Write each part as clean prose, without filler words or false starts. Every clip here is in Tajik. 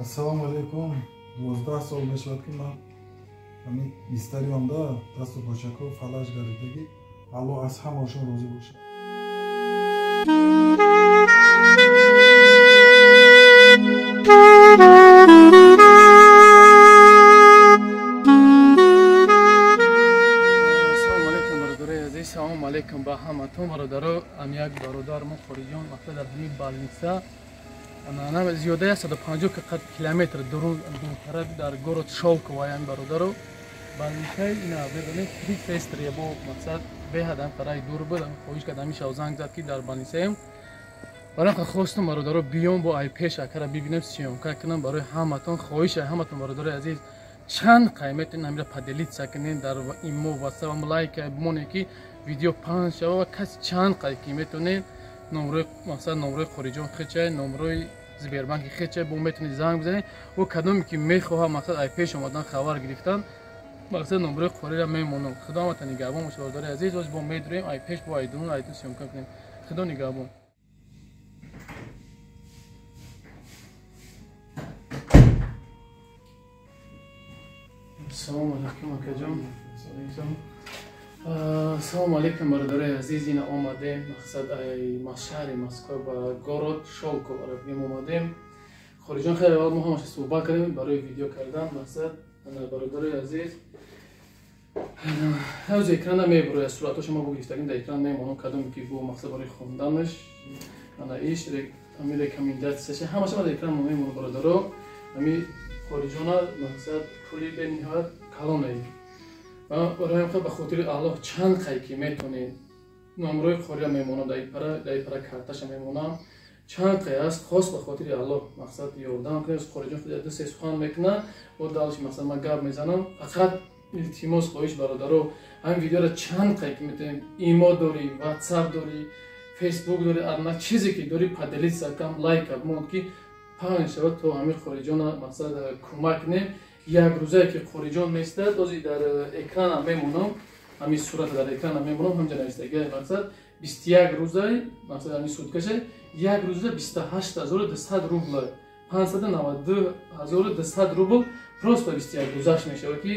Ассалому алайкум. 12 сол мешавад ки ман ҳамин бистари омда дасту почако фалаҷ гардидагӣ. Аллоҳ аз ҳамаашон розӣ бошад. Ассалому алайкум бародарои азиз, салому алайкум ба ҳаматон бародаро. Ам як бародар мо Хориҷон вақте дар ҳамин больница зиёда 150 километр дуртара дар город Шолково аян бародаро больницаи ина медонед три сестры бо мақсад беҳад ам қарай дур буд. Хоҳиш кард ҳамин шав занг зад ки дар больницаем. Барои хостум бародаро биём бо ай пеш акара бибинем, съёмка кунам барои ҳаматон. Хоҳиш ай ҳаматон бародарои азиз, чанд қайметон ҳамира поделиться кунед дар имо, ватсап, лайк бимонед ки видео паҳн шава ва каси чанд қай ки метонед номрои мақсад номрои Хориҷон хечай, номрои Сбербанки хечай бо метонед занг бизанед. О кадоме ки мехоҳа мақсад ай пеш омадан хабар гирифтан, мақсад номрои Қориро мемонам. Худо ҳамата нигаҳбон бошад бародари азиз. Оз бо медурем ай пеш бо айдун айдун съёмка кунем. Худо нигаҳбон. Ассалому алайкум акаҷон. Ассалому алайкум бародарои азиз. Ина омадем мақсад ай шаҳри Москва ба город Шолково бигем омадем. Хориҷон хеле аввал мо ҳамаша суҳбат кардем барои видео кардан. Мақсад бародарои азиз, ҳоз экрана мебурояд суратҳоша мо гирифтагим дар экран мемонам, кадоме ки бо мақсад барои хонданаш ана иш ҳами рекомендатсияша ҳамаша ма дар экран мемонам бародаро. Ҳами Хориҷона мақсад пули бениҳоят калонае. Барои ба хотири Аллоҳ чанд қай ки метонед номрои Қория мемонам, дар ипара карташа мемонам. Чанд қай аст хос ба хотири Аллоҳ мақсад ёрдам кунед. Хориҷон худ ду се сухан мекунад, бо далш мақсад ман гап мезанам. Фақат илтимос хоҳиш бародаро, ҳамин видеоро чанд қай ки метонед, имо дорӣ, ватсап дорӣ, фейсбук дорӣ, ана чизе ки дорӣ поделиться кам, лайк монд ки паҳн шавад то ҳамин Хориҷона мақсад кӯмак кунем. Як рӯзае ки Хориҷон местад, ози дар экрана мемонам, ҳамин сурата дар экрана мемонам, ҳамҷа навистагиа мақсад 21 рӯзаи мақсад ҳамин суткаша як рӯза 28200 рубл, 592200 рубл просто 21 рӯзаш мешавад ки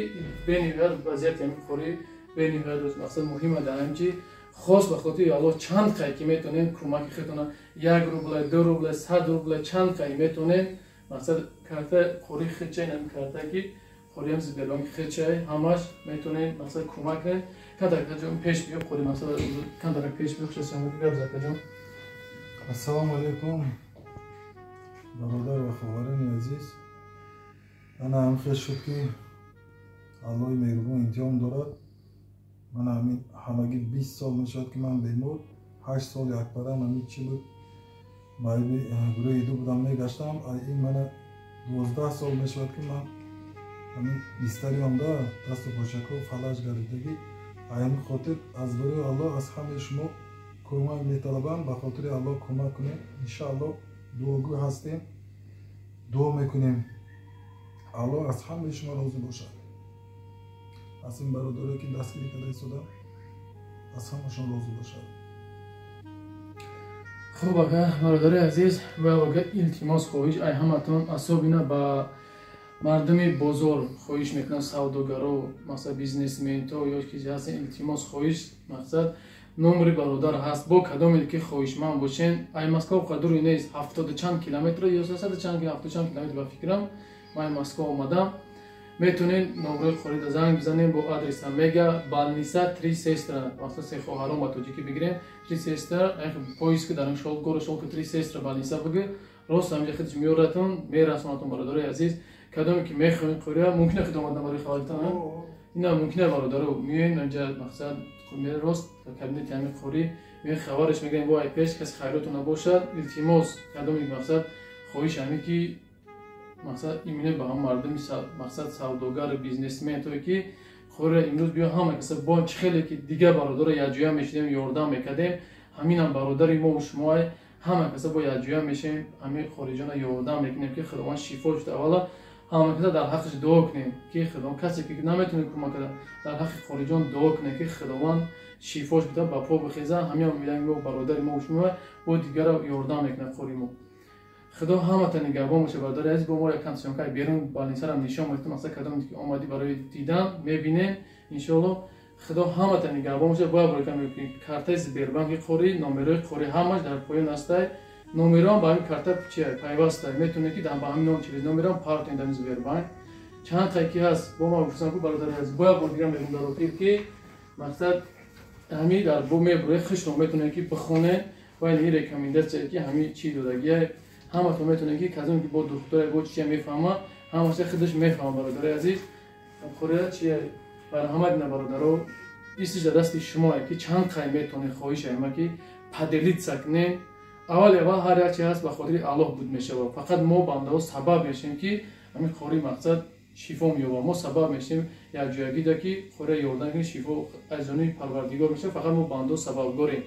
бениҳоят вазъияти ҳамин қори бениҳоят рӯз мақсад муҳима дар ҳамин чи хос ба хотири Аллоҳ чанд қай ки метонем кӯмаки худтона 1 рубл, 2 рубл, 100 рубл чанд қай метонем мақсад карта қори хечай, ҳамин карта ки қориам Сбербанки хечай ҳамаш метонем мақсад кӯмак кунем. Кантаракаҷон пеш биё қори мақсад кантарак пеш биё, хуш аст гап закаҷон. Ассалому алайкум бародар ва хоҳарони азиз. Ана ҳам хел шуд ки Аллоҳи меҳрубон имтиҳон дорад. Ман ҳамин ҳамагӣ 20 сол мешавад ки ман бемор, 8 сол якпарам ҳамин чи буд, маъюби гурӯҳи ду будам, мегаштам. Ин мана 12 сол мешавад ки ман ҳамин бистари омда дасту почако фалаҷ гардидагӣ. Ҳамин хотир аз барои Аллоҳ аз ҳамаи шумо кӯмак металабам, ба хотири Аллоҳ кӯмак кунем. Иншааллоҳ дуогӯ ҳастем, дуо мекунем. Аллоҳ аз ҳамаи шумо розӣ бошад. Аз ин бародарое ки дастгирӣ карда истодам, аз ҳамашон розӣ бошад. Хуб ака бародарои азиз, ва илтимос хоҳиш ай ҳаматон, асобина ба мардуми бозор хоҳиш мекунам, савдогаро, мақсад бизнесменто ё кизе ҳастен, илтимос хоҳиш мақсад номри бародар ҳаст, бо кадоме ки хоҳишманд бошен. Ай Москва қадури нест, 70 чанд километр ё 100 чанд, 70 чанд километр ба фикрам ман Москва омадам. Метонед номрои Хорида занг бизанем бо адреса мега больница три сестра, мақсад се хоҳарон ба тоҷикӣ бигирем, три сестра поиск дар город Шолко три сестра больница бигир, рост ҳамҷа худш меоратон, мерасонатон. Бародарои азиз, кадоме ки мехоҳед Қория, мумкина худ омадан барои хабаргирифтан, ина мумкина бародаро меоем инҷа мақсад рост кабинети ҳамин Қори меоем, хабараш мегирем бо ай пеш. Каси хайротон набошад, илтимос кадоме мақсад хоҳиш ҳамин ки мақсад именно ба ҳам мардуми мақсад савдогар бизнесментое ки Қория имрӯз биё ҳама каса бо чӣ хеле ки дигар бародаро якҷоя мешидем, ёрдам мекардем, ҳаминам бародари мо шумоай ҳама каса бо якҷоя мешем, ҳамин Хориҷона ёрдам мекунем ки Худованд шифо шуд. Аввала ҳама каса дар ҳаққаш дуо кунем ки Худованд, касе ки наметавонад кӯмак карда, дар ҳаққи Хориҷон дуо кунем ки Худованд шифош бида, ба по бихеза. Ҳамин мебинем мо бародари мо шумо бо дигарро ёрдам мекунад Қори мо. Худо ҳамата нигаҳбон боша, бародари азиз. Бо мо якам съёмкаи берун больницарам нишон медиҳем, мақсад кадом ки омадӣ барои дидан мебинем иншоалло. Худо ҳамата нигаҳбон боша. Бояд борикам картаи Сбербанки қори, номерои қори ҳамаш дар поён ҳастай. Номерам ба ҳамин карта чи пайвастай, метавонед ки ба ҳамин ном через номерам партоед дар Сбербанк. Чанд қай ки ҳаст, бо ма гуфтам ку, бародари азиз, бояд бор дигар мегӯм дар охир, ки мақсад ҳами дар бо мебуре хушро метавонед ки бихонед ва ин рекомендация ки ҳами чӣ додагия ҳаматон метавонед ки казоне ки бо духтуре бо чия мефаҳма, ҳамаша худаш мефаҳма. Бародари азиз, қория чия барҳамат ина, бародаро, истиш дар дасти шумое ки чанд қай метавонед. Хоҳиш ама ки поделиться кунед. Аввал аввал ҳар як чи ҳаст ба хотири Аллоҳ буд мешавад. Фақат мо бандаҳо сабаб мешавем ки ҳамин қори мақсад шифо меёбад. Мо сабаб мешавем якҷоягида ки қория ёрдам кунем. Шифо аз ҷониби Парвардигор мешавад, фақат мо бандаҳо сабабгорем.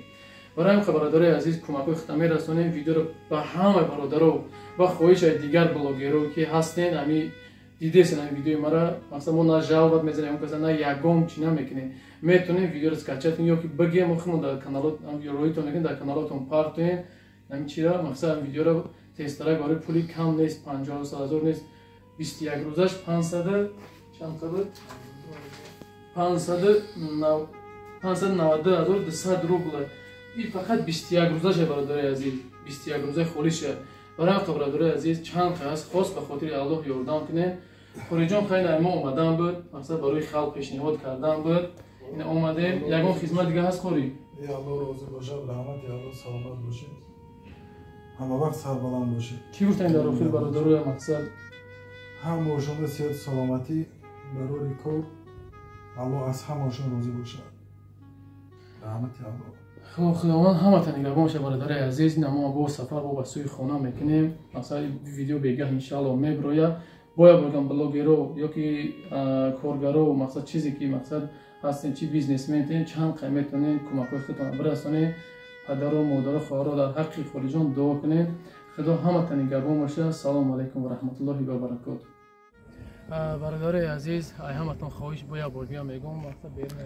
Барои ҳамин, бародарои азиз, кӯмакҳои худта мерасонем. Видеоро ба ҳамаи бародаро ва хоҳишаи дигар блогеро ки ҳастен, ҳами дидесен ҳами видеои мара, масалан, мо на жаловать мезанем он каса, на ягон чи намекунем. Метавонем видеоро скачать кунем ё ки бигем, худмон дар каналот роитон мекунем, дар каналотон партоем ҳамин чира. Мақсад видеоро тезтарак барои пули кам нест, 50 ҳазор нест. 21 рӯзаш пансада чанд қабр, 592 200 рубл. И фақат 21 рӯзаша, бародари азиз, 21 рӯзаи холиша. Барои ҳам, бародари азиз, чанд ҳаст, хос ба хотири Аллоҳ ёрдам кунем. Хориҷон хайр, мо омадан буд, мақсад барои халқ пешниҳод кардан буд. Ин омадем. Ягон хизмат дига ҳаст, қорӣ? Аллоҳ розӣ бошад, раҳмати Аллоҳ, саломат бошед, ҳама вақт сарбаланд бошед. Чӣ гуфтем дар охир, бародароя, мақсад? Ҳамаошонро сиҳату саломатӣ, барори кор, Аллоҳ аз ҳамаошон розӣ бошад, раҳмати Аллоҳ. Хуб, Худованд ҳамата нигаҳбон бошад, бародари азиз. Ина мо бо сафар бо ба сӯи хона мекунем. Мақсад видео бегаҳ иншаалло меброяд. Бояд бигам, блогеро ё ки коргаро, мақсад чизе ки мақсад ҳастем, чи бизнесментем, чанд қай метавонем кӯмакҳои худтон бирасонем. Падару модару хоҳаро дар ҳаққи хориҷон дуо кунем. Худо ҳамата нигаҳбон бошад. Салому алайкум ва раҳматуллоҳи ва баракоту. Бародари азиз, ай ҳаматон хоҳиш, бо як бор дига мегӯм, мақсад берун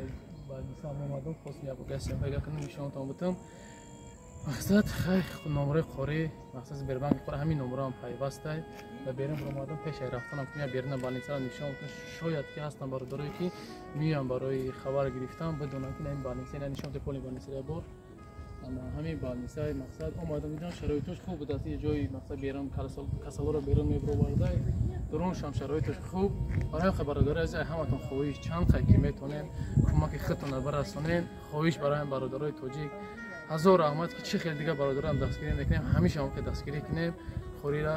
баъдисам омадам, хостем як бор гастем кунем, нишонтон бутам. Мақсад хай номраи қорӣ, мақсад Сбербанки қорӣ, ҳамин номраам пайвастай. Ва берун баромадам, пешай рафтанам кунем, беруна больницара нишон. Шояд ки ҳастам бародарое ки меоям барои хабар гирифтан, бидонам ки ин больница ина нишон поли больница бор. Ҳамин больницаи мақсад омадам, дидам, шароитош хуб буд. Аст ҷои мақсад берун касалоро берун мебироварда, дуруншам шароитош хуб. Барои ҳам, бародари азиз, ҳаматон хоҳиш, чанд қай ки метавонем кӯмаки худтонро барасонем. Хоҳиш барои бародарои тоҷик, ҳазор раҳмат ки чӣ хел дигар бародарам дастгирӣ мекунем, ҳамеша ҳам ки дастгирӣ кунем. Қорира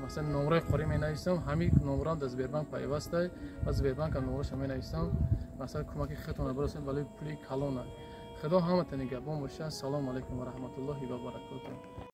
масалан номраи қорӣ менависам, ҳамин номраам дар Сбербанк пайвастай ва Сбербанкам номраша менависам. Масалан, кӯмаки худтонро барасонем, вале пули калона. Худо ҳамата нигаҳбон бошад. Салому алайкум ва раҳматуллоҳи ва баракоту.